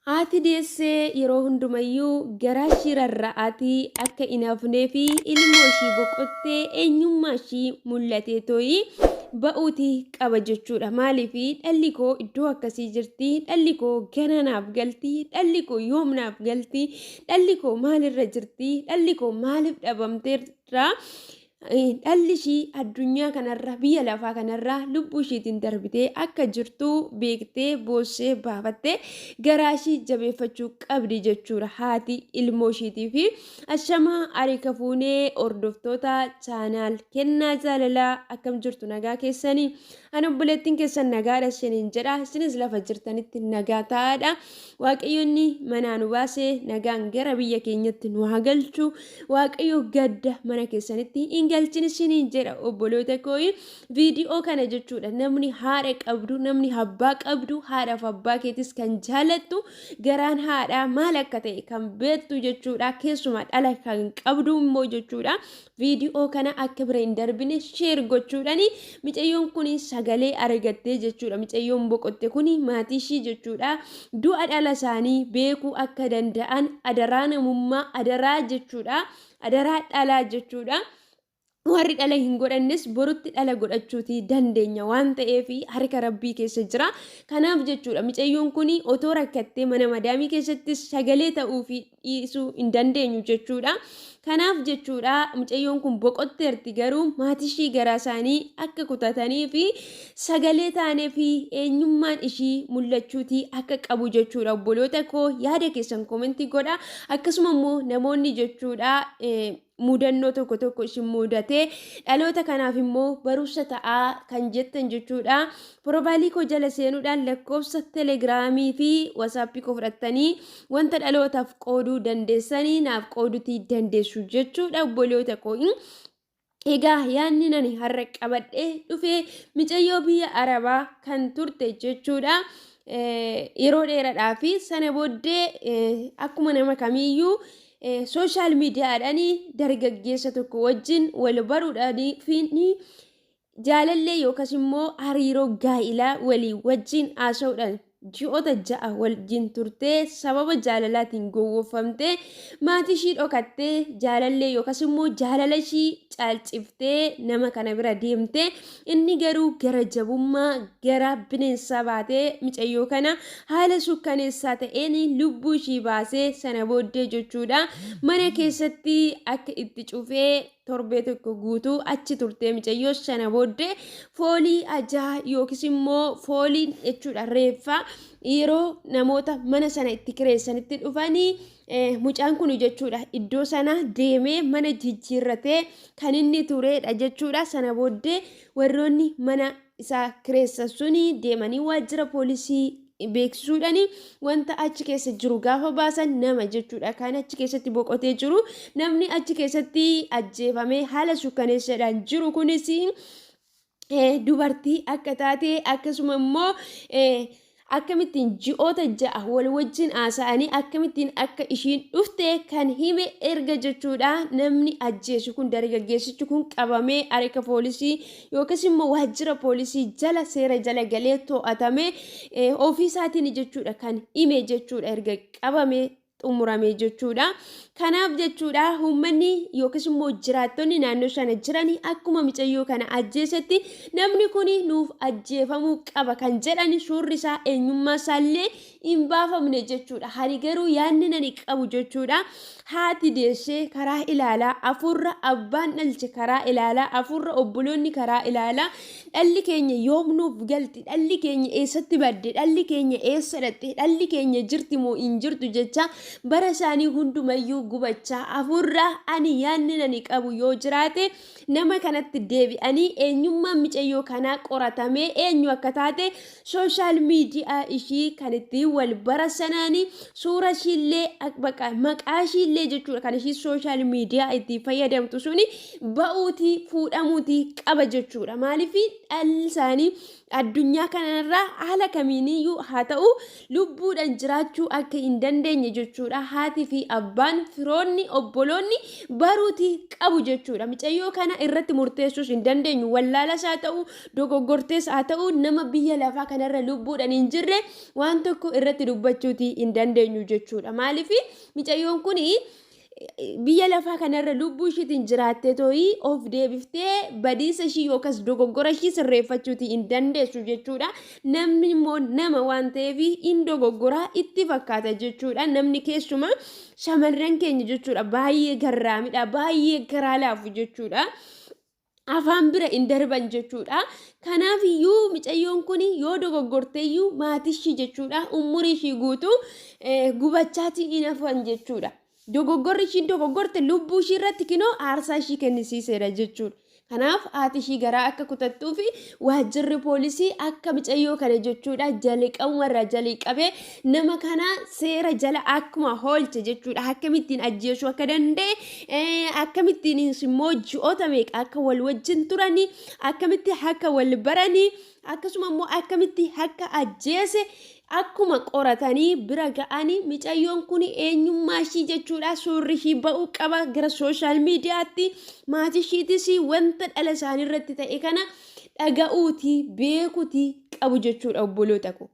Haati deessee yeroo hundumayyuu garaa ishii rarra'aatii akka hin hafnee fi ilmoo ishii boqottee eenyummaa ishii mul'atee tooyi ba'uutii qaba jechuudha. Maaliif dhalli koo iddoo akkasii jirti, dhalli koo gana naaf galti, dhalli koo yoom naaf galti, dhalli koo maalirra jirti, dhalli koo maaliif dhabamteerra. Dhalli ishii addunyaa kanarra biyya lafaa kanarra lubbuu ishiitiin darbitee akka jirtu beektee boossee baafattee garaa ishii jabeeffachuu qabdi jechuudha haati ilmoo ishiitii fi ashamaa harika fuunee hordoftoota chaanaal kennaa jaalalaa akkam jirtu nagaa keessanii ani obboleettiin keessan nagaadha isiniin jedha isinis lafa jirtanitti nagaa ta'aadha Waaqayyoonni manaa nu baasee nagaan gara biyya keenyatti nu haa galchu. Waaqayyo gadda mana keessanitti hin galchin isiniin jedha obboloota kooyi. Viidiyoo kana jechuudha namni haadha qabdu, namni abbaa qabdu, haadhaaf abbaa keetis kan jaalattu, garaan haadhaa maal akka ta'e kan beektu jechuudha. Keessumaa dhala kan qabdu immoo jechuudha. Viidiyoo kana akka bira hin darbine sheer gochuudhaan micayyoon kun sagalee argattee jechuudha. Micayyoon boqotte kun maatii ishii jechuudha. Du'a dhala isaanii beekuu akka danda'an adaraa namummaa adaraa jechuudha. Adaraa dhalaa jechuudha. Warri dhala hin godhannes borutti dhala godhachuuti dandeenya waan ta'eef harka rabbii keessa jira. Kanaaf jechuudha micayyoon kun otoo rakkattee mana madaamii keessattis sagalee ta'uufi dhiisuu hin dandeenyu jechuudha. Kanaaf jechuudha mucayyoon kun boqotteerti garuu maatii ishii garaa isaanii akka kutatanii fi sagalee taanee fi eenyummaan ishii mul'achuutii akka qabu jechuudha. Obboloota koo yaada keessan koomentii godha. Akkasuma immoo namoonni jechuudha mudannoo tokko tokko isin mudatee dhaloota kanaaf immoo barumsa ta'aa kan jettan jechuudha. Piroofaayilii koo jala seenuudhaan lakkoofsa telegiraamii fi wasaappii koo fudhattanii wanta dhalootaaf qooduu dandeessanii naaf qoodutii dandeessu jechuudha obboloota koo. Egaa yaadni nani har'a qabadhee dhufee micayyoo biyya Arabaa kan turte jechuudha. Yeroo dheeraadhaa fi sana booddee akkuma nama kamiiyyuu sooshaal miidiyaadhaan dargaggeessa tokko wajjin wal baruudhaan fi jaalallee yookas immoo hariiroo gaa'ilaa walii wajjin haasa'uudhaan ji'oota 6 wajjin turtee sababa jaalalaatiin gowwoofamtee maatii ishii dhokattee jaalallee yookas immoo jaalala ishii caalciftee nama kana bira deemtee inni garuu gara jabummaa gara bineensaa baatee micayyoo kana haala sukkaneessaa ta'een lubbuu ishii baasee sana booddee jechuudha mana keessatti akka itti cufee torbee tokko guutuu achi turtee micayyoo sana booddee foolii ajaa yookiis immoo fooliin jechuudha reeffa yeroo namoota mana sana itti kireessanitti dhufanii mucaan kun jechuudha iddoo sana deemee mana jijjiirratee kan inni tureedha jechuudha sana booddee warroonni mana isaa kireessan suni deemanii waajjira poolisii beeksisuudhaan wanta achi keessa jiru gaafa baasan nama jechuudha kan achi keessatti boqotee jiru namni achi keessatti ajjeefamee haala sukkaneessaadhaan jiru kunis dubartii akka taate akkasuma immoo akkamittiin ji'oota 6 wal wajjin haasa'anii akkamittiin akka ishiin dhufte kan hime erga jechuudha namni ajjeesu kun dargaggeessichi kun qabamee harka poolisii yookiis immoo waajjira poolisii jala seera jala galee to'atame ofii isaatiin jechuudha kan hime jechuudha erga qabame xumurame jechuudha. Kanaaf jechuudha uummanni yookiis immoo jiraattonni naannoo sana jiran akkuma micayyoo kana ajjeesetti namni kun nuuf ajjeefamuu qaba kan jedhan suurri isaa eenyummaa isaallee hin baafamne jechuudha. Ani garuu yaadni nani qabu jechuudha. Haati deessee karaa ilaalaa afurra abbaan dhalche karaa ilaalaa afurra obboloonni karaa ilaalaa dhalli keenya yoom nuuf galti dhalli keenya eessatti badde dhalli keenya eessa dhaqxe dhalli keenya jirti moo hin jirtu jecha bara isaanii hundumayyuu gubachaa afurra ani yaadni nani qabu yoo jiraate nama kanatti deebi'anii eenyummaan micayyoo kanaa qoratamee eenyu akka taate sooshaal miidiyaa ishii kan ittiin wal bara sanaanii suura ishiillee baqa maqaa ishiillee jechuudha kan ishii sooshaal miidiyaa ittiin fayyadamtu suni ba'uutii fuudhamuutii qaba jechuudha maaliif dhalli isaanii addunyaa kanarraa haala kamiiniyyuu haa ta'u lubbuudhaan jiraachuu akka hin dandeenye jechuudha. Haatii fi abbaan, firoonni, obboloonni baruutii qabu jechuudha. Micayyoo kana irratti murteessuus hin dandeenyu. Wallaalas haa ta'u, dogoggortees haa ta'u, nama biyya lafaa kanarra lubbuudhaan hin jirre waan tokko irratti dubbachuutii hin dandeenyu jechuudha. Maaliif micayyoon kun biyya lafaa kanarra lubbuu ishiitiin jiraattee tooyii of deebiftee badiisa ishii yookaas dogoggora ishii sirreeffachuutii hin dandeessu jechuudha. Namni immoo nama waan ta'eef hin dogoggoraa itti fakkaata jechuudha. Namni keessumaa shamarran keenya jechuudha baay'ee garraamidha, baay'ee garaa laafu jechuudha. Afaan bira hin darban jechuudha. Kanaaf iyyuu micayyoon kun yoo dogoggorte iyyuu maatii ishii jechuudha umurii ishii guutuu gubachaatii hin hafan jechuudha. Dogoggorri ishiin dogoggorte lubbuu ishii irratti kinoo aarsaa ishii kennisiiseera jechuudha. Kanaaf haati ishii garaa akka kutattuu fi waajjirri poolisii akka micayyoo kana jechuudha jalqabumarraa jalqabee nama kana seera jala akkuma hoolche jechuudha. Akkamittiin ajjeesuu akka danda'e, akkamittiin immoo ji'oota meeqa akka wal wajjin turanii, akkamitti akka wal baranii, akkasuma immoo akkamitti akka ajjeese akkuma qoratanii bira ga'anii micayyoon kun eenyummaa ishii jechuudha suurri ishii ba'uu qaba gara sooshaal miidiyaatti maatii ishiitis wanta dhala isaanii irratti ta'e kana dhaga'uutii beekuutii qabu jechuudha obboloota koo.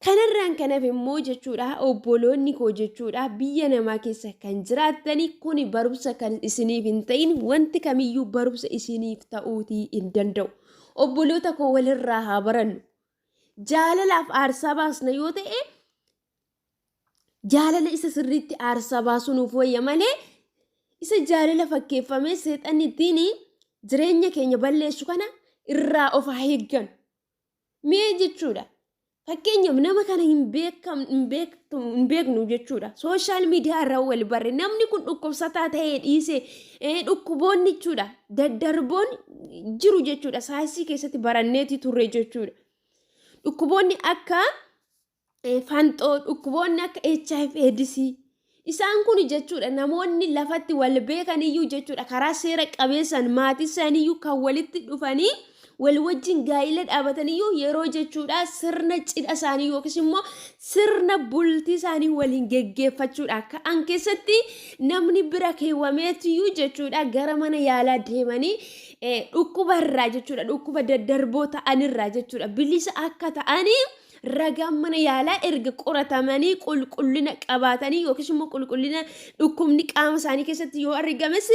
Kanarraan kan hafe immoo jechuudha obboloonni koo jechuudha biyya namaa keessa kan jiraattani kuni barumsa kan isiniif hin ta'in wanti kamiyyuu barumsa isiniif ta'uutii hin danda'u. Obboloota koo walirraa haa barannu. Jaalalaaf aarsaa baasna yoo ta'e jaalala isa sirriitti aarsaa baasuu nuuf wayya malee isa jaalala fakkeeffamee seexanni ittiin jireenya keenya balleessu kana irraa of haa eeggannu. Mee jechuudha. Fakkeenyaaf nama kana hin beekam hin beektu hin beeknu jechuudha. Sooshaal miidiyaa irraa wal barre namni kun dhukkubsataa ta'ee dhiise dhukkuboonni jechuudha. Daddarboon jiru jechuudha. Saayinsii keessatti baranneeti turre jechuudha. Dhukkuboonni akka fanxoo, dhukkuboonni akka HIV AIDS isaan kun jechuudha namoonni lafatti wal beekan iyyuu jechuudha karaa seera qabeessaan maatii isaanii iyyuu kan walitti dhufanii wal wajjin gaa'ila dhaabatan iyyuu yeroo jechuudha sirna cidha isaanii yookiis immoo sirna bultii isaanii waliin geggeeffachuudha ka'an keessatti namni bira keewwameetiyyuu jechuudha gara mana yaalaa deemanii dhukkuba irraa jechuudha dhukkuba daddarboo ta'anirraa jechuudha bilisa akka ta'anii ragaan mana yaalaa erga qoratamanii qulqullina qabaatanii yookiis immoo qulqullina dhukkubni qaama isaanii keessatti yoo argames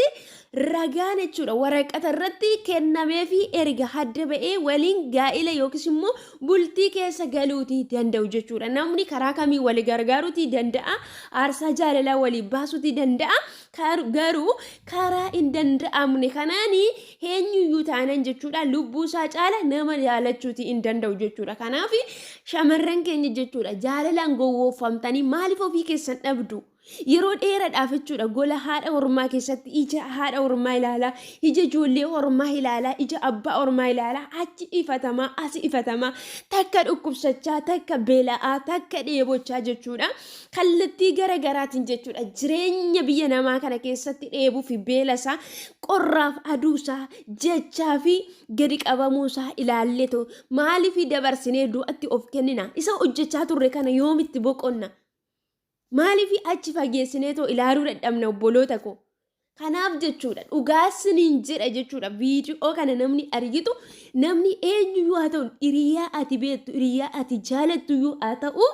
ragaan jechuudha waraqata irratti kennameefi erga hadda ba'ee waliin gaa'ila yookiis immoo bultii keessa galuutii danda'u jechuudha. Namni karaa kamii wal gargaaruutii danda'a, aarsaa jaalalaa walii baasuutii danda'a. Garuu karaa hin danda'amne kanaanii eenyuyyuu taanan jechuudha lubbuu isaa caala nama jaalachuuti hin danda'u jechuudha. Kanaaf shamarran keenya jechuudha jaalalaan gowwoofamtanii maaliif ofii keessan dhabdu? Yeroo dheeraadhaaf jechuudha gola haadha ormaa keessatti ija haadha ormaa ilaalaa, ija ijoollee ormaa ilaalaa, ija abbaa ormaa ilaalaa, achi ifatamaa, asi ifatamaa, takka dhukkubsachaa, takka beela'aa, takka dheebochaa jechuudha. Kallattii gara garaatiin jechuudha jireenya biyya namaa kana keessatti dheebuu fi beela isaa, qorraaf aduu isaa, jechaa fi gadi qabamuu isaa ilaalleetoo maaliif dabarsinee du'atti of kennina? Isa hojjechaa turre kana yoomitti boqonna? Maaliif achi fageessineetoo ilaaluu dadhabna obboloota koo? Kanaaf jechuudha dhugaa siniin jedha jechuudha viidiyoo kana namni argitu namni eenyuyyuu haa ta'u hiriyaa ati beektu hiriyaa ati jaalattuyyuu haa ta'u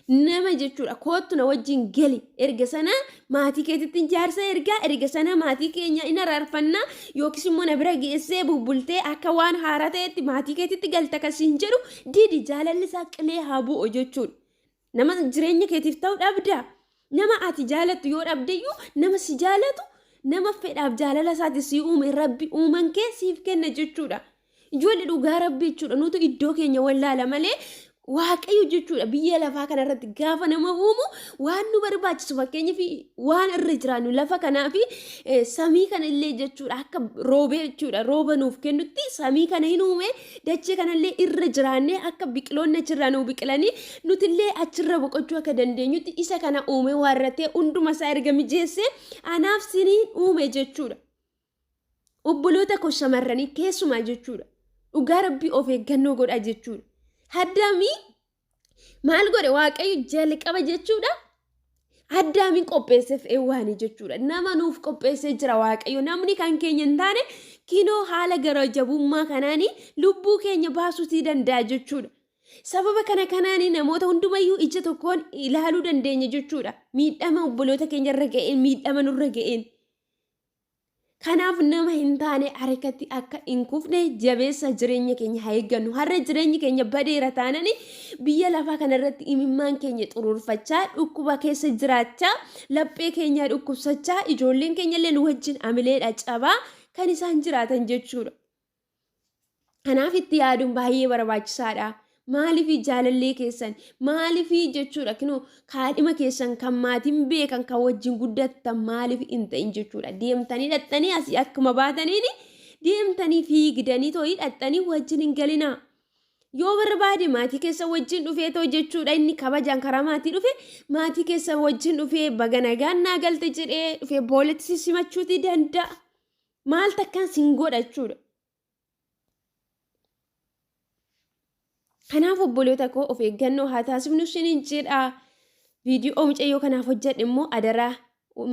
nama jechuudha koottu na wajjin gali erga sana maatii keetitti jaarsa ergaa erga sana maatii keenya in araarfannaa yookiis immoo na bira geessee bubbultee akka waan haaraa ta'etti maatii keetitti galta kasiin jedhu didi jaalalli isaa qilee haa bu'u jechuudha. Nama jireenya keetiif ta'u dhabda. Nama ati jaalattu yoo dhabdeyyuu nama si jaalatu nama fedhaaf jaalala isaati si uume rabbi uuman kee siif kenna jechuudha. Ijoollee dhugaa rabbi jechuudha nutu iddoo keenya wallaala malee waaqayyo jechuudha biyya lafaa kanarratti gaafa nama uumu waan nu barbaachisu fakkeenyaaf waan irra jiraannu lafa kanaa fi samii kana illee jechuudha akka roobee jechuudha rooba nuuf kennutti samii kana hin uume Dachee kanallee irra jiraannee akka biqiloonni achirraa nuu biqilanii nutillee achirra boqochuu akka dandeenyutti isa kana uume waarratee hunduma isaa erga mijeessee anaaf siniin uume jechuudha. Obboloota koo shamarranii keessumaa jechuudha. Dhugaa rabbii of eeggannoo godhaa jechuudha. Haddaamii Maal godhe Waaqayyo jalqaba jechuudha. Addaamiin qopheesseef eewwaanii jechuudha. Nama nuuf qopheessee jira Waaqayyo. Namni kan keenya hin taane kinoo haala gara jabummaa kanaanii lubbuu keenya baasuutii danda'a jechuudha. Sababa kana kanaan namoota hundumayyuu ija tokkoon ilaaluu dandeenya jechuudha. Miidhama obboloota keenya irra ga'een, miidhama nurra ga'een. Kanaaf nama hin taane harkatti akka hin kufne jabeessa jireenya keenya haa eeggannu. Har'a jireenyi keenya badeera taanani biyya lafaa kanarratti imimmaan keenya xuruurfachaa, dhukkuba keessa jiraachaa, laphee keenya dhukkubsachaa, ijoolleen keenya illee nu wajjin amileedha cabaa kan isaan jiraatan jechuudha. Kanaaf itti yaaduun baay'ee barbaachisaadha. Maaliif jaalallee keessan maaliif jechuudha kinoo kaadhima keessan kan maatiin beekan kan wajjin guddattan maaliif hin ta'in jechuudha. Deemtanii dhaxxanii asii akkuma baataniin deemtanii fiigdanii too'ii dhaxxanii wajjin hin galinaa. Yoo barbaade maatii keessa wajjin dhufee too jechuudha inni kabajaan karaa maatii dhufe maatii keessa wajjin dhufee baga nagaan naa galte jedhee dhufee booletti simachuutii danda'a. Maal takkaan sin godha jechuudha. Kanaaf obboloota koo of eeggannoo haa taasifnu isiniin jedha. Viidiyoo mucayyoo kanaaf hojjedhe immoo adaraa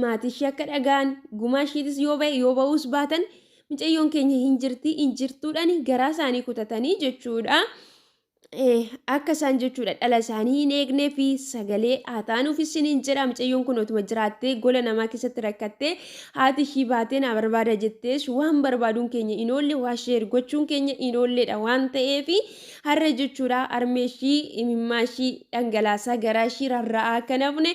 maatii ishee akka dhagaan gumaa isheetis yoo ba'e yoo ba'uus baatan mucayyoon keenya hin jirti hin jirtuudhaan garaa isaanii kutatanii jechuudha. Akka isaan jechuudha dhala isaanii hin eegnee fi sagalee haa taanuuf isiniin jedha. Mucayyoon kun otuma jiraattee gola namaa keessatti rakkattee haati ishii baatee naa barbaada jettees waan barbaaduun keenya hin oolle, waa sheer gochuun keenya hin oolledha waan ta'eef har'a jechuudha harmee ishii imimmaa ishii dhangalaasaa garaa ishii rarra'aa akka nafne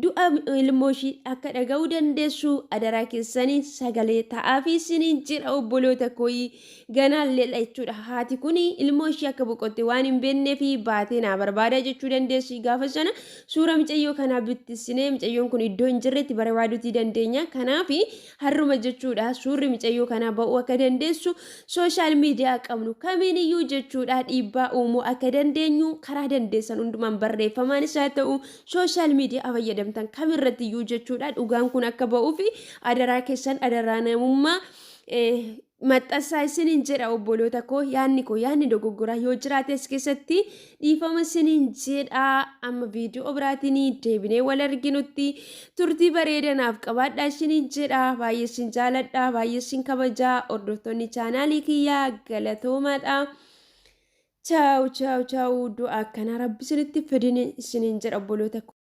du'a ilmoo ishii akka dhaga'uu dandeessu adaraa keessanii sagalee ta'aafi isiniin jedha obboloota kooyi. Ganaalleedha jechuudha. Haati kun ilmoo ishii akka boqotte waan hin beeknee fi baatee naa barbaada jechuu dandeessi. Gaafa sana suura mucayyoo kanaa bittissinee mucayyoon kun iddoo hin jirretti barbaaduutii dandeenya. Kanaaf har'uma jechuudha suurri mucayyoo kanaa ba'uu akka dandeessu sooshaal miidiyaa qabnu kamiiniyyuu jechuudha dhiibbaa uumuu akka dandeenyu karaa dandeessan hundumaan barreeffamaanis haa ta'u sooshaal miidiyaa fayyadamtan kamirrattiyyuu jechuudha dhugaan kun akka ba'uuf adaraa keessan adaraa namummaa maxxansaa isiniin jedha obboloota koo. Yaadni koo yaadni dogoggoraa yoo jiraate as keessatti dhiifama isiniin jedha. Amma viidiyoo biraatiin deebinee wal arginutti turtii bareedanaaf qabaadhaa isiniin jedha. Baay'ee isin jaaladha, baay'ee isin kabajaa. Hordoftoonni chaanaalii kiyyaa galatoomaadha. Chaawu chaawu chaawu, du'a akkanaa rabbi isinitti fidin isiniin jedha obboloota koo.